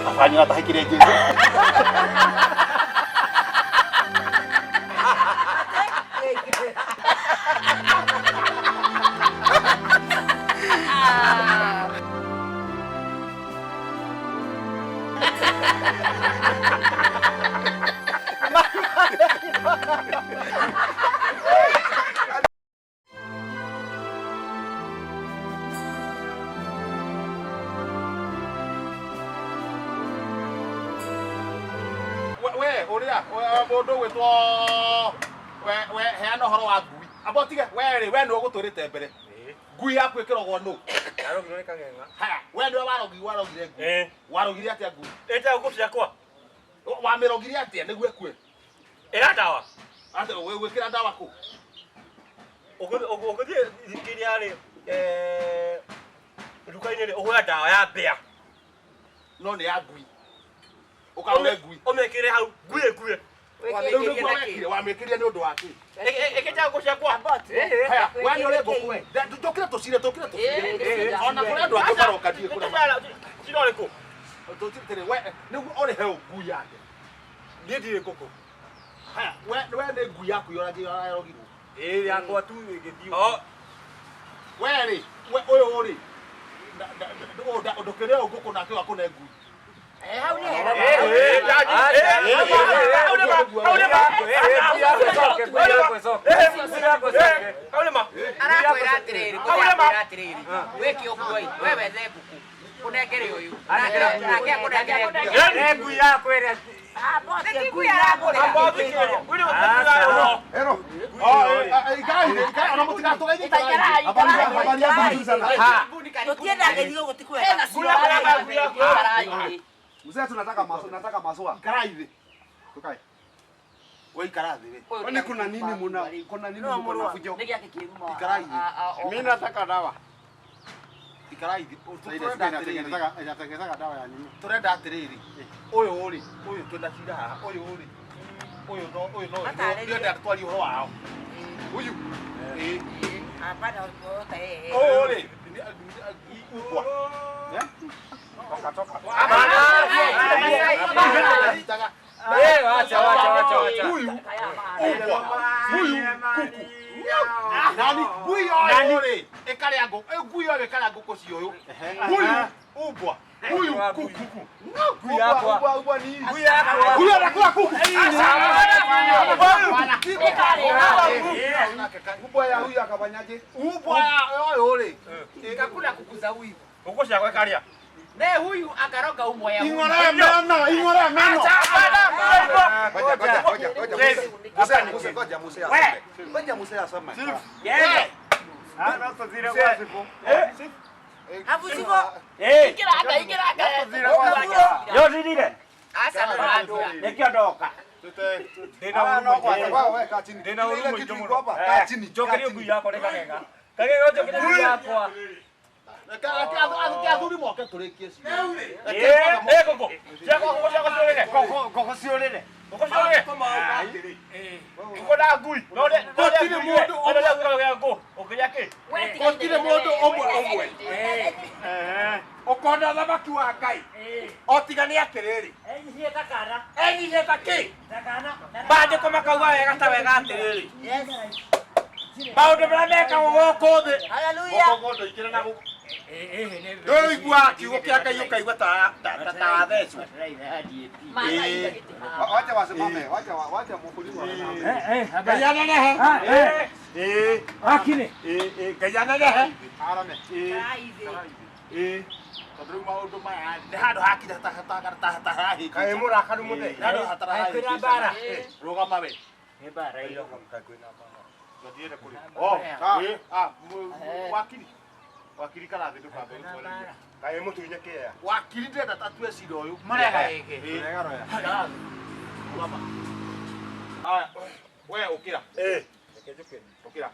Afanya atahikire Jesu. We uria mundu gwitwo we heana uhoro wa ngui. Amba utige we ri we niwe gutwirite mbere. Ngui yaku ikirogwo nu? Ndarogirwo nĩ kang'eng'a. Haya, we niwe warogi warogire ngui. Eh. Warogire atia ngui? Ĩta ngũkũ ciakwa. Wamirogire atia niguo ĩkue? Ĩra ndawa. Ate gwikira ndawa ku? Ũgũthiĩ kĩrĩa rĩ, nduka-inĩ rĩ, ũgũre ndawa ya mbĩa. No nĩ ya ngui. Ũkarore ngui. Ũmĩkĩre hau, ngui ĩkue. Rĩu nĩguo wekire, wamĩkĩrire nĩ ũndũ wa kĩ? Ĩkĩte ngũkũ ciakwa. Haya, we nĩ ũrĩ ngũkũ we. Tũkire tũcire, tũkire tũcire. Ona kũrĩ andũ angĩ maroka ndiĩ kũrĩa. Cira ũrĩkũ? Tũtirĩ we nĩguo ũrĩhe ngui yake. Niĩ ndirĩ ngũkũ. Haya, we we nĩ ngui yaku yoragirwo. Ĩĩ yakwa tu ĩgĩthiĩ. Oh. We rĩ, we ũyũ rĩ, ndũkĩrĩ ũyũ ngũkũ nake wakũne ngui. Hau nĩ hega. Arakwĩra atĩrĩrĩ, arakwĩra atĩrĩrĩ, wĩke ũguo ĩ, we wethe ngũkũ, ũnengere ũyũ, nake akũnengere ngui. Ngui yakwa ĩrĩa Nĩ ngui aragũrĩra. Ero. Oh, ikarai, ikarai, ona mũtigatũgeithie ikarai. Habari habari yangu nzuri sana. Tũtienda gĩthiĩ gũti kwega. Mzee tunataka maso, nataka masoa. Ikarai thĩ. Tukae. We ikara thĩ we. Kwani kuna nini muna kuna nini mko na fujo? Nĩ gĩake kĩruma. Ikarai thĩ. Mimi nataka dawa. Ikarai thĩ. Sasa inatengenezaga inatengenezaga dawa ya nini? Tũrenda atĩrĩrĩ, ũyũ rĩ, ũyũ twĩna cira haha, ũyũ rĩ, ũyũ no ũyũ no ndĩrenda twarie ũhoro wao. Ũyũ. Ĩĩ. Hapana, ũta yeye. Ũyũ rĩ, ubwa. Toka toka. Wacha wacha wacha wacha. Huyu ubwa, huyu kuku. Nani ngui ũyũ rĩ, ĩkarĩa ngũkũ, ngui ũyũ ĩkarĩa ngũkũ cia ũyũ. Huyu ubwa, huyu kuku. Ngui yakwa. Ubwa ubwa ni Ngui yakwa. Huyu anakula kuku. Ubwa ya huyu akafanyaje? Ubwa ya ũyũ rĩ, Ikakula kuku za huyu. Ngũkũ ciakwa ĩkarĩa. Ne huyu akaroga umwa ya huyu. Ing'orea meno, ing'orea meno. Ngoja ngoja ngoja ngoja. Mzee mzee ngoja mzee asome. Ngoja mzee asome. Hapo sivyo? Eh. Ikiraka, ikiraka. Yothirire. Asa ndo. Nĩkĩo ndoka. Ndĩna Ah, ũru no, mũingĩ. kwanza wewe wewe kaa chini. Ndĩna ũru Ile mũingĩ kitu mũno. iko hapa. Kaa chini. Njokerie ngui yakwa nĩ kang'eng'a. Kang'eng'a njokerie ngui yakwa. Reke athuri moke tũrĩkie cira. Eh, ngũkũ. Ciakwa ngũkũ ciakwa ciũrĩre. Ngũkũ ciũrĩre. Ngũkũ ciũrĩre. Ngũkũ na ngui. No rĩ, no rĩ Gũtirĩ mũndũ ũmwe. Ũrĩa ngũ. Ũngĩrĩa kĩ? Gũtirĩ mũndũ ũmwe ũmwe. Ũkona thamaki wa Ngai o tiga nĩ atĩrĩrĩ enyihie ta kĩ maandĩko makauga wega ta wega atĩrĩrĩ maũndũ marĩa mekagwo gũkũ thĩ Hallelujah. ndũĩ ũiguaga kiugo kĩa Ngai ũkaigua ta ta wathecwo. Wacha wasimame, wacha wacha mkulima wasimame. Ngai anenehe. Ĩĩ. Ĩĩ, Ngai anenehe. Arame. Ĩĩ. Tondũ rĩu maũndũ maya nĩ handũ hakinya hatarahĩngĩca. Kaĩ mũrakaru mũthee. Nĩ handũ hatarahĩngĩca. Rũgama we. Oh, ah, wakiri. Wakiri karathĩ ndũkambe gũtwarĩria. Kaĩ mũtunye kĩea. Wakiri ndĩrenda tatue cira ũyũ. Marega. Rega roya. Karathĩ. Rũgama. Aya, we ũkĩra. Ĩĩ. Ũkĩra.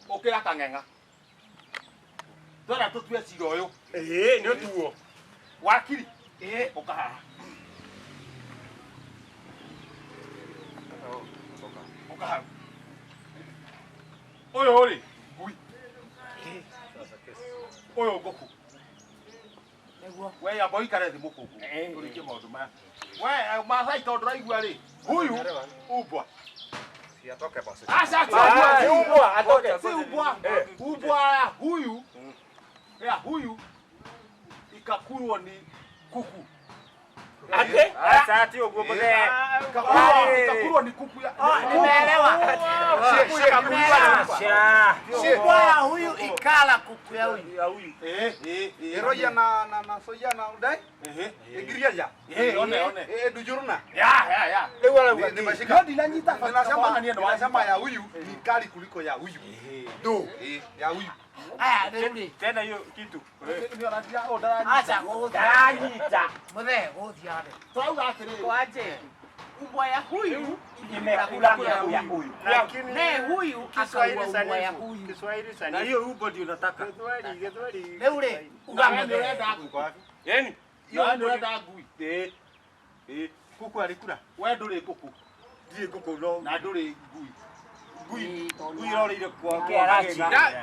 Ũkĩra kang'eng'a. Twenda tũtue cira ũyũ. Ĩĩ, nĩ ũtuo. Wakiri. Ĩĩ, ũka haha. Ũka hau. Ũyũ rĩ, ngui. Ũyũ ngũkũ. We amba ũikare thĩ mũkũngũ. Tũrĩkie maũndũ maya. We Mathai tondũ ndũraigua rĩ. Huyu umbwa. Si atoke basi. Acha Si umbwa atoke. Si umbwa. Umbwa ya huyu. Ya huyu ikakulwa ni kuku. Ate? Asa ti uguo muthe. Ikakulwa ni kuku ya. Nimeelewa. Umbwa ya huyu ikala kuku ya huyu. Ya huyu. Eroya na soya na udai. Egiria ya. One one. Dujuruna. Ya. Rĩu arauga Nimeshika. No ndinanyita Ninasema ninasema ya huyu ni kali kuliko ya huyu. Do. Ya huyu. Aya rĩu rĩ. Tena hiyo kitu. Acha gũgũthiĩ. Ndaranyita. Mũthee gũgũthiĩ atĩa? Turauga atĩrĩrĩ. Kwaje? Umbwa ya huyu Imekula kuku ya huyu. Lakini ne huyu Kiswahili akaua umbwa ya sanifu. huyu. Kiswahili Na sanifu. hiyo umbwa ndio nataka. Kiswahili, Kiswahili. Rĩu rĩ, uga Wewe mũthee. ũrenda ngui. Yaani Hiyo ũrenda ngui. Kuku alikula. We ndũrĩ ngũkũ Ndiĩ ngũkũ no. na ndũrĩ ngui. Ngui. Ngui iroreire kwa.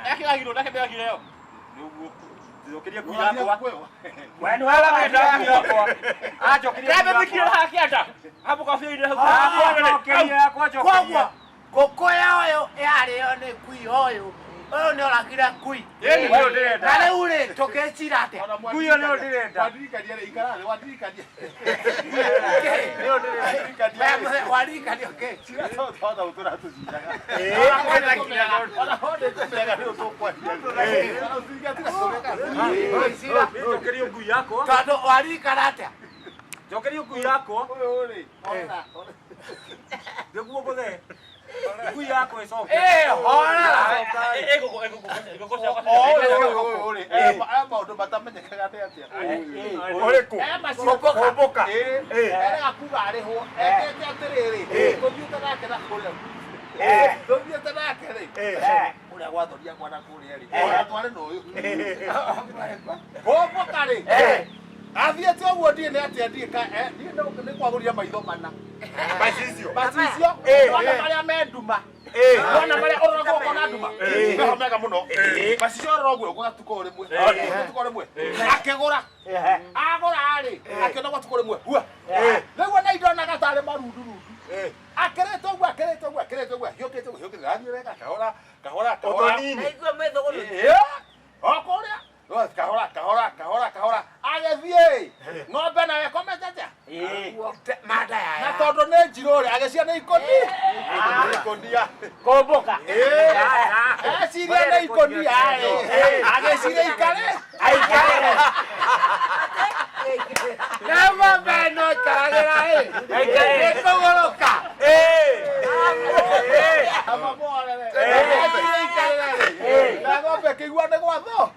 Yakĩragirwo ndakĩmĩagire yo. Nĩguo. Njokeria ngui yakwa. We nĩ wenda ngui yakwa. Anjokeria. Ndamĩmĩkire haha kĩanda. Hapo kabia-inĩ hau. Njokeria yakwa njokeria. Koguo ngũkũ ya ũyũ yarĩo nĩ ngui ũyũ. Ũyũ nĩ oragire ngui. Ĩni nĩyo ndĩrenda. Na rĩu rĩ, tũkĩcira atĩa? Ngui ĩyo nĩyo ndĩrenda. Wandirikania rĩ, ikara thĩ, wandirikania. Nĩyo ndĩrenda. We mũthee, waririkania kĩ? Cira to twahota gũtũra tũciraga. Ona ho ndĩkũmenya nĩ ũtũkwaria. Ngwĩcira. Njokeria ngui yakwa. Tondũ waririkana atĩa? Njokeria ngui yakwa. Ũyũ rĩ, ona. Nĩguo mũthee. Ngui yakwa ĩcoke. Horera. Ĩgũkũ ciakwa. Ũyũ rĩ, aya maũndũ matamenyekaga nĩ atĩa. Ũrĩkũ? Kũmbũka. Erega kuga arĩhwo, ekete atĩrĩrĩ, tũthiĩte nake na kũrĩa. Tũthiĩte nake rĩ, kũrĩa gwathoria mwana kũrĩa rĩ, ona tware na ũyũ. Kũmbũka rĩ, athiĩte ũguo ndiĩ nĩ atĩa ndiĩ ka ndiĩ nĩ kwagũrire maitho mana. Macicio. Macicio, ona marĩa me nduma. Ona marĩa ũroragwo ũkona nduma. Meho mega mũno. Macicio ũrora ũguo gũgatukũ rĩmwe. Gũgatukũ rĩmwe. Akĩgũra. Agũra rĩ, akĩona gwatukũ rĩmwe. Hua. Rĩu ona indonaga tarĩ marundurundu. Akĩrĩte ũguo, akĩrĩte ũguo, akĩrĩte ũguo, hiũkĩte ũguo, hiũkĩte. Athiĩ wega, kahora, kahora, kahora. Naigua mĩthũgũrũ. O kũrĩa. Kahora, kahora, kahora, kahora. Agĩthiĩ. Ng'ombe nayo ĩkomete atĩa? Manda ya. Na tondũ nĩ njirũ rĩ, agĩcia nĩ ikũnia. Ikũnia. Kũmbũka. Eciria nĩ ikũnia rĩ. Agĩciria ikare. Aikare. Na ng'ombe ĩno ĩikaragĩra ĩ. Nĩ kũgũrũka. Amamorere. Eciria ikarĩra rĩ. Na ng'ombe ĩkĩigua nĩ gwatho.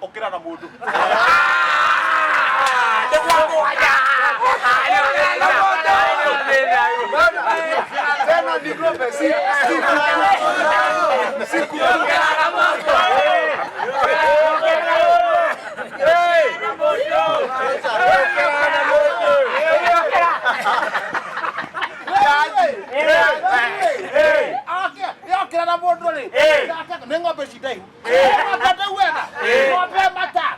Ũkĩra na mũndũ. Tena ni ng'ombe si si kuku. Yokĩra na mũndũ rĩ, nĩ ng'ombe ici ndaihu. Ng'ombe ndaihu wega. Ng'ombe mata.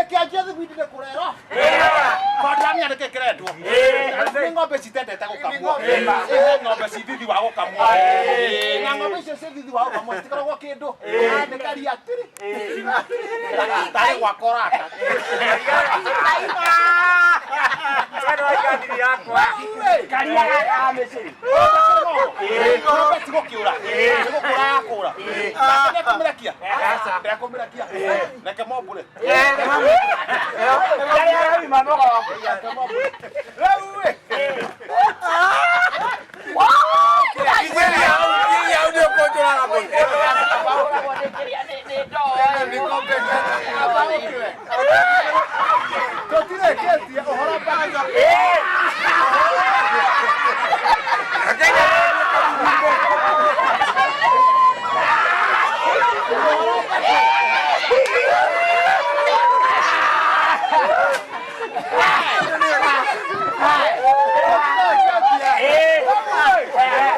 Ĩkĩanjia thibindi nĩ kũrerwo. Tondũ ndamenya nĩkĩ kĩrendwo. Nĩ ng'ombe citendete gũkamwo. Nĩ ng'ombe ci thithi wa gũkamwo. Na ng'ombe icio ci thithi wa gũkamwo citikoragwo kĩndũ. Nĩ karia tiri. Tarĩ gwaka ũraka. Tena yakwa. Karia gaka mĩciri. Ng'ombe ti gũkĩũra. Nĩ gũkũra yakũra. Nake nĩekũmĩrekia. Ndekũmĩrekia. Reke mombũre. Reke mombũre. Rĩu rĩ. Tena ni ng'ombe tena. Tũtirĩkĩtie ũhoro mbaga.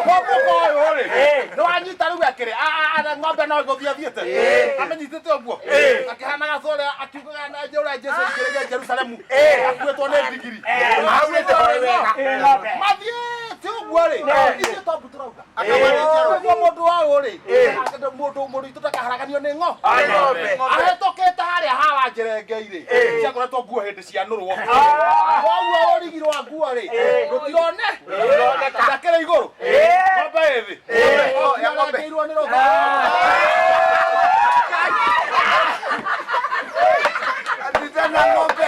Kũmbũka ũyũ rĩ, nĩ wanyita rĩu akĩrĩ ng'ombe no No gũthiĩ athiĩte amenyitĩte ũguo akĩhanaga ta ũrĩa akiugaga na ũrĩa Jesũ aingĩrĩire Jerusalemu akuĩtwo nĩ ndigiri Aurĩte wega. Mathiĩte ũguo rĩ, ithuĩ to mbu tũrauga nĩguo mũndũ wa ũũ rĩ, mũndũ witũ ndakaharaganio nĩ ng'o ahĩtũkĩte harĩa hawa njerengei rĩ, ciakoretwo nguo hĩndĩ cianũrwo, koguo rũrigi rwa nguo rĩ rũtirone ndakĩrĩ igũrũ, ng'ombe ĩ thĩ, yarengeirwo nĩ rũtha. Ati tena ng'ombe.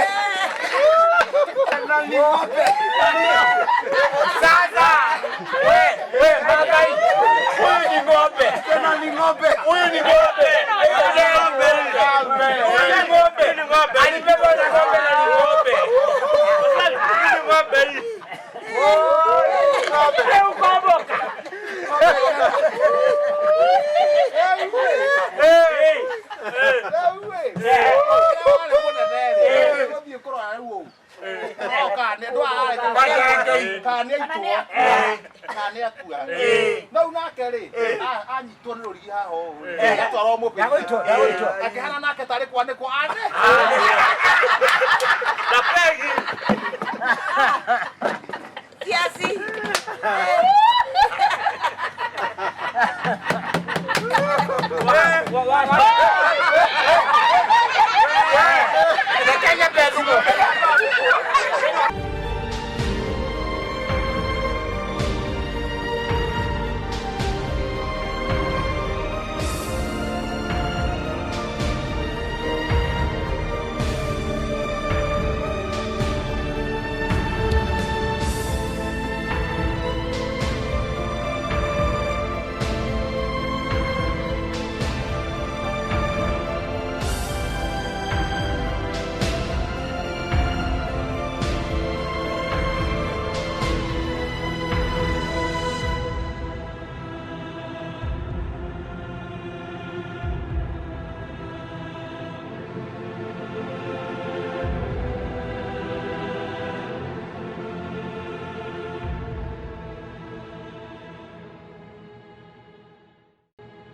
Tena ni ng'ombe. Sasa we we Magai, huyu ni ng'ombe. Tena ni ng'ombe. Huyu ni ng'ombe. Huyu ni ng'ombe. Huyu ni ng'ombe. Alibebwa na ng'ombe na ni ng'ombe. Huyu ni ng'ombe hii. Wewe ukomboka. Gũthiĩ kũrora rĩu ũũ kana nĩ aitwo kana nĩ akua no nake rĩ, anyitwo nĩ rũrigi haha ũũ atwarwo mũbira akĩhana nake tarĩ kwanĩkwo ane.